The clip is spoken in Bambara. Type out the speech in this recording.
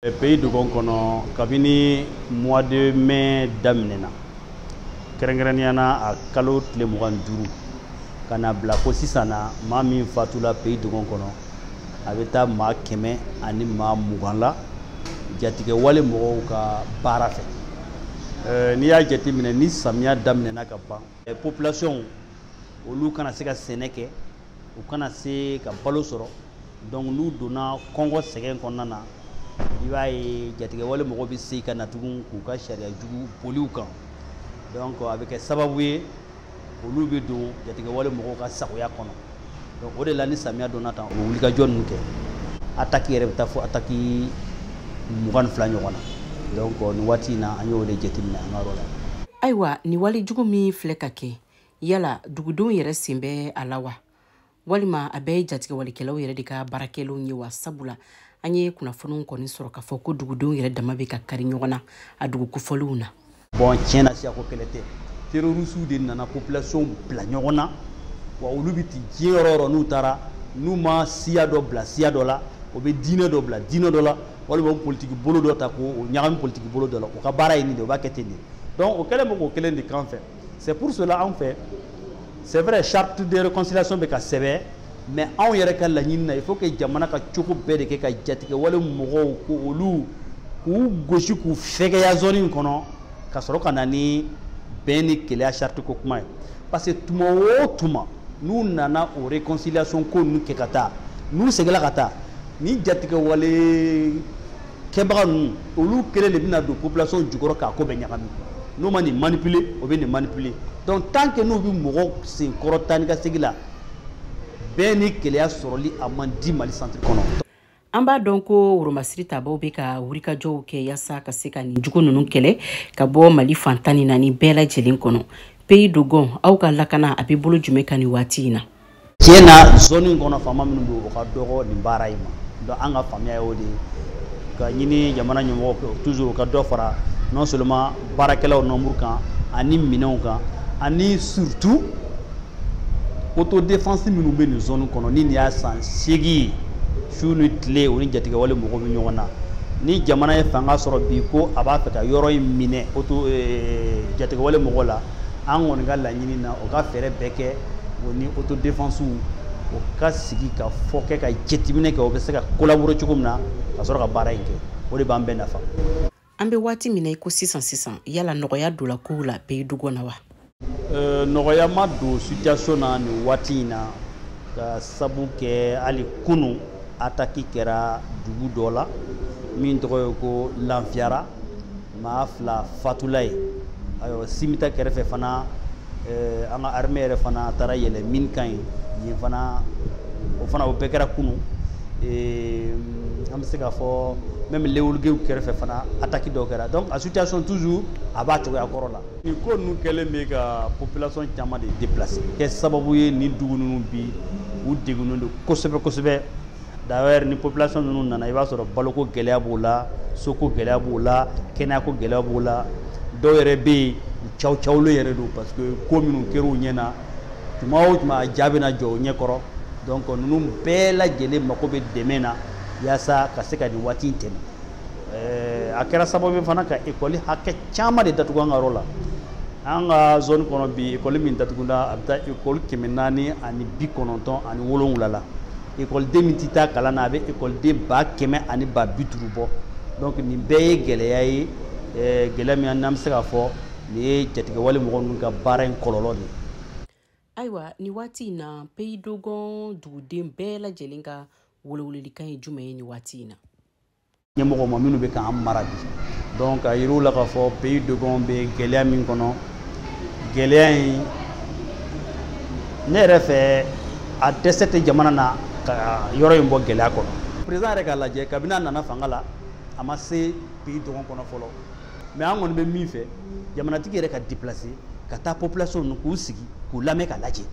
Pays Dogon kɔnɔ, kabini mois de mai daminɛna, kɛrɛnkɛrɛnnenya na a kalo tile 25 ka na bila fo sisan na, maa min fatula Pays Dogon kɔnɔ, a bɛ taa maa 120 la jatigɛ wale mɔgɔw ka baara fɛ. N'i y'a jateminɛ, ni samiya daminɛna ka ban, population olu kana se ka sɛnɛ kɛ, u kana se ka balo sɔrɔ. Donc n'u donna kɔngɔ sɛgɛn kɔnɔna na, i b'a ye jatigɛ wale mɔgɔw bɛ se ka na tugun k'u ka sariya jugu boli u kan. Donc a bɛ kɛ sababu ye olu bɛ don jatigɛ wale mɔgɔw ka sagoya kɔnɔ. Donc o de la, ni samiya donna tan, u bɛ wulikajɔ ninnu kɛ. Attaque yɛrɛ bɛ taa fo attaque 22 ɲɔgɔn na. Donc nin waati in na, an y'o de jateminɛ an ka yɔrɔ la. Ayiwa, nin walejugu min filɛ ka kɛ, yala dugudenw yɛrɛ sen bɛ a la wa, walima a bɛɛ ye jatigɛwalikɛlaw yɛrɛ de ka baarakɛlenw ye wa? Sabula an ye kunnafoniw kɔni sɔrɔ k'a fɔ ko dugudenw yɛrɛ dama bɛ ka kari ɲɔgɔn na a dugu kofɔlenw na. Bon, tiɲɛ na, siyako kɛlɛ tɛ. Terroristew de nana population bila ɲɔgɔn na wa. Olu bɛ ti diɲɛ yɔrɔ o yɔrɔ, n'u taara, n'u ma siya dɔ bila siya dɔ la, o bɛ diinɛ dɔ bila diinɛ dɔ la, walima o politiki bolo dɔ ta k'o ɲagami politiki bolo dɔ la. U ka baara ye nin de ye, u b'a kɛ ten de. Donc o kɛlen bɛ k'o kelen de kan fɛ. C'est pour cela, anw fɛ, c'est vrai, charte de réconciliation bɛ ka sɛbɛn, mais anw yɛrɛ ka laɲini na, il faut que jamana ka cogo bɛɛ de kɛ ka jatigɛ wale mɔgɔw, ko olu k'u gosi k'u fɛgɛya zone in kɔnɔ, ka sɔrɔ ka na ni bɛn ni keleya charte ko kuma ye. Parce que tuma o tuma n'u nana o réconciliation ko ninnu kɛ ka taa, n'u seginna ka taa, ni jatigɛ wale kɛbaga ninnu, olu kelen de bɛna don population jukɔrɔ k'a ko bɛɛ ɲagami. N'u ma nin manipuler, o bɛ nin manipuler. Donc tant que n'u bɛ mɔgɔw senkɔrɔ taa ni ka segin la, bɛn ni keleya sɔrɔli a man di Mali centre kɔnɔ. An b'a dɔn ko woromasiri tabaw bɛ ka wulikajɔw kɛ yaasa ka se ka nin jugu ninnu kɛlɛ ka bɔ Mali fan 14 bɛɛ lajɛlen kɔnɔ. Pays Dogon, aw ka lakana a bɛ bolo jumɛn kan nin waati in na? Tiɲɛ na, zone in kɔnɔ, faama minnu bɛ, o ka dɔgɔ nin baara in ma. Donc an ka faamuya y'o de ye, ka ɲini jamana ɲɛmɔgɔ fɛ toujours u ka dɔ fara non seulement baarakɛlaw nombre kan ani minɛnw kan, ani surtout autodéfense minnu bɛ nin zone kɔnɔ. Ni nin y'a san 8 ye, su ni tile, o ni jatigɛwale mɔgɔw bɛ ɲɔgɔn na. Ni jamana ye fanga sɔrɔ bi ko a b'a fɛ ka yɔrɔ in minɛ auto jatigɛwale mɔgɔw la, an kɔni ka laɲini na, o ka fɛɛrɛ bɛɛ kɛ o ni autodéfense o ka sigi ka fɔ kɛ, ka jateminɛ kɛ, o bɛ se ka collaborer cogo min na ka sɔrɔ ka baara in kɛ. O de b'an bɛɛ nafa. An bɛ waati min na i ko sisan sisan, yala nɔgɔya donna kow la Pays Dogon na wa? Nɔgɔya ma don situation na nin waati in na, ka sabu kɛ hali kunu attaque kɛra dugu dɔ la min tɔgɔ ye ko Lanfiyara, maa 2 fatula ye. Ayiwa, Simita kɛrɛfɛ fana, an ka armée yɛrɛ fana taara yɛlɛ min kan yen, yen fana, o fana, o bɛɛ kɛra kunu. An bɛ se k'a fɔ même Lewulugew kɛrɛfɛ fana, attaque dɔw kɛra. Donc a situation toujours a b'a cogoya kɔrɔ la. Nin ko ninnu kɛlen bɛ ka population caman de déplacer, kɛ sababu ye nin dugu ninnu bi, u degunnen don kosɛbɛ kosɛbɛ. D'ailleurs, ni population ninnu nana, i b'a sɔrɔ baloko gɛlɛya b'o la, soko gɛlɛya b'o la, kɛnɛyako gɛlɛya b'o la. Dɔw yɛrɛ bɛ yen, u caw cawlen yɛrɛ don, parce que ko minnu kɛr'u ɲɛ na, tuma o tuma a ja bɛna jɔ u ɲɛkɔrɔ. Donc ninnu bɛɛ lajɛlen mako bɛ dɛmɛ na yaasa ka se ka nin waati in tɛmɛ. A kɛra sababu ye fana ka ekɔli hakɛ caman de datugu an ka yɔrɔ la. An ka zone kɔnɔ bi, ekɔli min datuguna, a bɛ taa ekɔli 497 la. Ekɔliden min tɛ taa kalan na, a bɛ ekɔliden 100 000 ani 50 000 bɔ. Donc nin bɛɛ ye gɛlɛya ye, gɛlɛya min n'an bɛ se k'a fɔ nin ye jatigɛwale mɔgɔ ninnu ka baara in kɔlɔlɔ de ye. Ayiwa, nin waati in na, Pays Dogon duguden bɛɛ lajɛlen ka welewelelikan ye jumɛn ye nin waati in na? Ɲɛmɔgɔw ma minnu bɛ k'an mara bi, donc a yir'u la k'a fɔ Pays Dogon bɛ gɛlɛya min kɔnɔ, gɛlɛya in, ne yɛrɛ fɛ, a dɛsɛ tɛ jamana na ka yɔrɔ in bɔ gɛlɛya kɔnɔ. Président yɛrɛ k'a lajɛ, kabini a nana fanga la, a ma se Pays Dogon kɔnɔ fɔlɔ. Mais an kɔni bɛ min fɛ, jamanatigi yɛrɛ ka déplacer ka taa population ninnu k'u sigi k'u lamɛn, ka lajɛ.